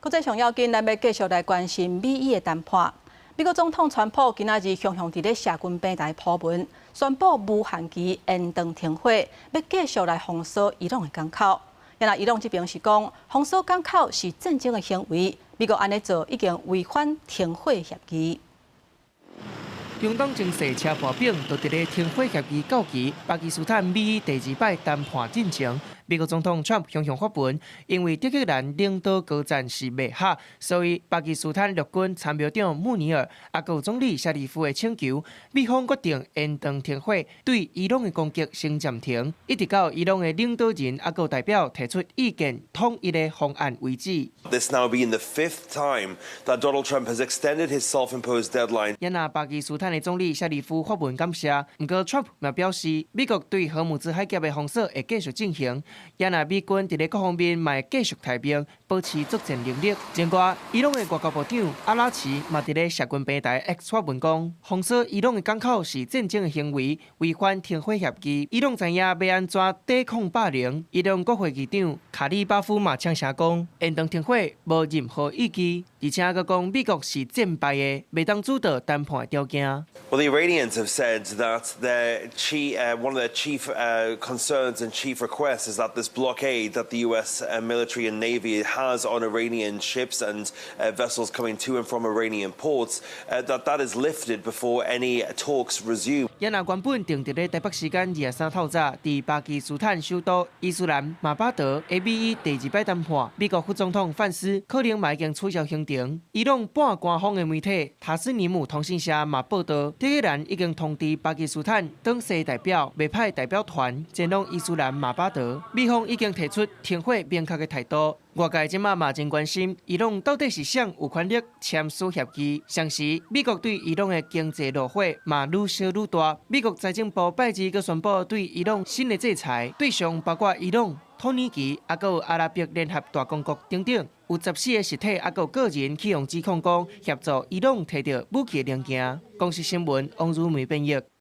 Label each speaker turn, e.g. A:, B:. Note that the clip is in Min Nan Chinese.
A: 國際上要緊，咱欲繼續來關心美伊的談判。美國總統川普今仔日雄雄佇咧社群平台鋪文，宣布無限期延長停火，欲繼續來封鎖伊朗的港口。然而伊朗這邊是講，封鎖港口是戰爭的行為，美國按呢做已經違反停火協議。
B: 中東情勢車破冰，就佇咧停火協議到期，巴基斯坦美伊第二擺談判進前，美國總統川普雄雄發文，因為德黑蘭領導高層是袂合，所以巴基斯坦陸軍參謀長穆尼爾，抑閣有總理謝里夫的請求，美方決定延長停火，對伊朗的攻擊先暫停，一直到伊朗的領導人抑閣有代表提出意見統一的方案為止。
C: This now being the fifth time that Donald Trump has extended his self-imposed deadline.
B: 也若巴基斯坦的總理謝里夫發文感謝，毋過川普嘛表示，美國對荷姆茲海峽的封鎖會繼續進行。也若美軍佇咧各方面嘛會繼續派兵，保持作戰能力。另外，伊朗的外交部長阿拉奇嘛佇咧社群平台 X 發文講，封鎖伊朗的港口是戰爭的行為，違反停火協議。伊朗知影欲按怎抵抗霸凌。伊朗國會議長卡里巴夫嘛嗆聲講，延長停火無任何意義，而且閣講美國是戰敗的，袂當主導談判的條件。
C: Well, the Iranians have said that one of their chief concerns and chief requests is that this blockade that the U.S. Military and Navy has on Iranian ships and vessels coming to and from Iranian ports, that that is lifted before any talks resume.
B: 也若原本定佇咧台北時間23透早，佇巴基斯坦首都伊斯蘭馬巴德的美伊第二擺談判，美國副總統范斯可能嘛已經取消行程。伊朗半官方的媒體塔斯尼姆通訊社嘛報道，德黑蘭已經通知巴基斯坦黨勢代表，袂派代表團前往伊斯蘭馬巴德。美方已經提出停火明確的態度。外界這馬嘛真關心，伊朗到底是誰有權力簽署協議？同時，美國對伊朗的經濟怒火嘛愈燒愈大。美國財政部拜二閣宣布對伊朗新的制裁，對象包括伊朗、土耳其，抑閣有阿拉伯聯合大公國等等，有14個實體，抑閣有個人去予指控講協助伊朗提著武器的零件。公視新聞王如梅編譯。